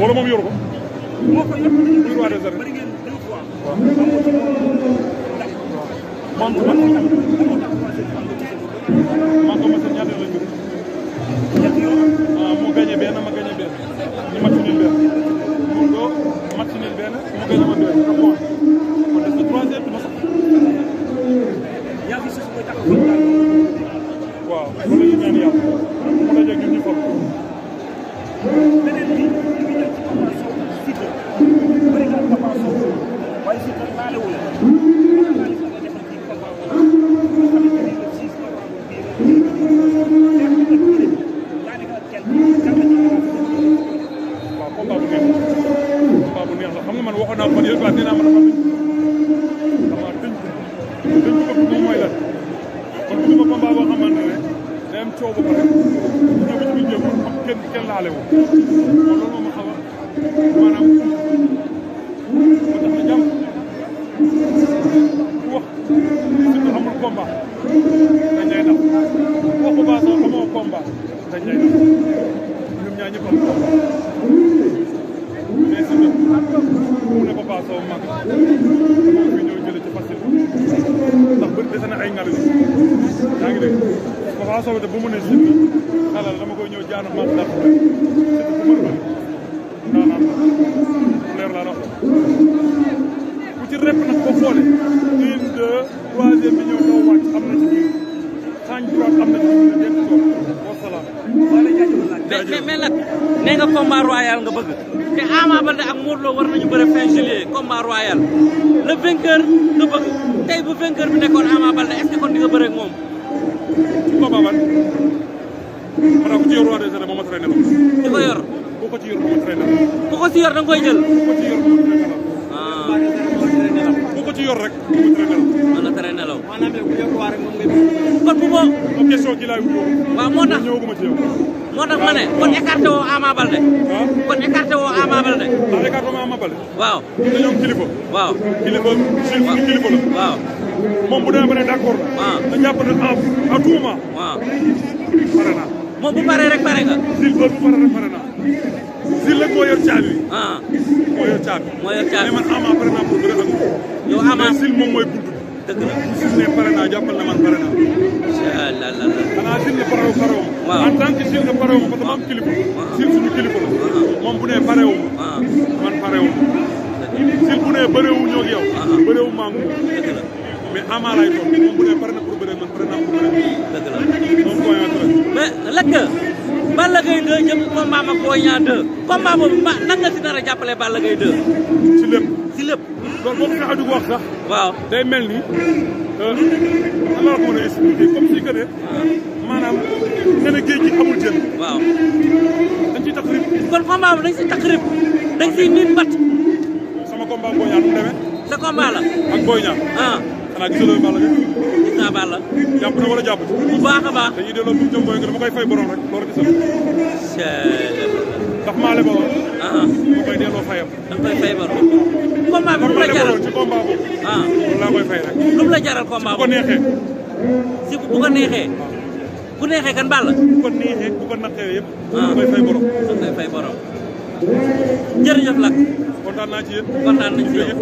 wala moom yoru ko. moo ko yor muy roi des arènes. bari ngeen 2 fois. waaw man ko ma seen ñaata la ñu. ah mu gagné benn ma gagné benn ñu match nul benn mu do match nul benn mu gagné ma deux ko bon kon des na troisième ma sax. yaa ngi sos koy taxaw daal. waaw loolu la ñu ñaan yàlla mu dajeeg ñun ñu fol. beneen bi ñu ngi jël ci Papa Sow Siteu bari nga Papa Sow waaye Siteu laale wu la analyse nga defal ci Papa Sow xamante ni le 6 novembre bii daanaka kenn waaw combat bu neex la xam nga man waxoon naa ko man yëpp nee naa ma dafa tënk ko moom mooy lan kon bu ma combat boo xamante ne day am coow ba pare ñëw ba ci biir jéem xam kenn laale wu kon loolu moo ma xaw a maanaam moo tax na jàmm ku wax surtout amul combat dañ lay def wax bu baax sax amoo combat dañ lay def ñoom ñaar ñëpp am combat mais si mu ne Papa Sow mag moom fi ñëw jële ci facile ndax bëri dese na ay ngal yi yaa ngi dégg Papa Sow de bu mu ne si xalal dama koy ñëw jaanu mag ndax surtout bu mën a bëri ndaanaan leer laa wax ku ci rep nag boo xoolee 1 2 troisième bi ñëw doo wàcc am na ci biir xaañ droite am na ci biir dégg nga wasalaam. mais nag nee nga combat royal nga bëgg te Ama Baldé ak Modou Lo war nañu bëre fin juillet combat royal le vainqueur nga bëgg tey bu vainqueur bi nekkoon Ama Baldé est-ce que kon di nga bëre ak moom. ci combat ban maanaam ku ci yor roi des arènes moom ma traîné la. di ko yor. ku ko ci yor moom ma traîné la. ku ko ci yor da nga koy jël. ku ko ci yor moom ma traîné la. ku ko ci yor rek moom ma traîné la. mën na traîné la. maanaam yow bu yor roi rek moom ngay bëgg. kon bu boo. comme question kii laay wuyoo. waaw moo tax ñëwaguma ci yow. moo tax ma ne kon écarté woo Ama Baldé. ah kon écarté woo Ama Baldé. ndax écart ba ma Ama Baldé. waaw. dañoo am kilifa. waaw. kilifa suñu kilifa la. waaw. moom bu demee ba ne d'accord na. waaw. da jàpp ne à tout moment. waaw. pare naa. moom bu paree rek pare nga. Zil ba bu pare rek pare naa. Zil rek moo yor caabi. ah. moo yor caabi. moo yor caabi mais man Ama pare naa pour bëre ak moom. yow Ama mais Zil moom mooy buntu. dëgg la. Zil ne pare naa jàppal na man pare naa. incha allah. xanaa Zil ne parewu parewu ma. waaw en tant que Zil ne parewu ma parce que ma am kilifa. Zil suñu kilifa la. moom bu ne parewu ma. man parewu ma. Zil bu ne bërewu ñoo ak yow. bërewu maa ngi dëgg la. mais Ama lay toog moom bu ne pare na pour bëre man pare naa pour bëre. dëgg la. moom mooy mais lakk Balla Gaye 2 jëm combat ak Boy Niang 2 combat boobu nan nga si nar a jàppale Balla Gaye 2. ci lépp. si lépp. loolu boo ko tax a dugg wax sax. waaw day mel ni nan la ko mën a expliquer comme si que ne maanaam nee na géej gi amul jën. waaw. dañ ciy tax rib. kon combat bi dañ si tax rib dañ siy miin bat. sama combat Boy Niang nu mu demee. sa combat la. ak Boy Niang. ah. xanaa gisuloo Balla Gaye. gis naa Balla. jàpp na wala jàpp ci. bu baax a baax. dañuy delloo bu mu jëm booy nga dama koy fay borom rek loolu gisal. ndax maa le ba woon. ma koy delloo fayam. da nga koy fay borom. combat bi lu la jaral ci combat boobu. loolu laa koy fay rek. lu la jaral combat bu ko neexee. si bu ko neexee. bu neexee kan Balla. bu ko neexee bu ko naqee yëpp. da koy fay borom. da koy fay borom. jërëjëf Lac. kontaan naa ci yéen. kontaan nañ ci yow.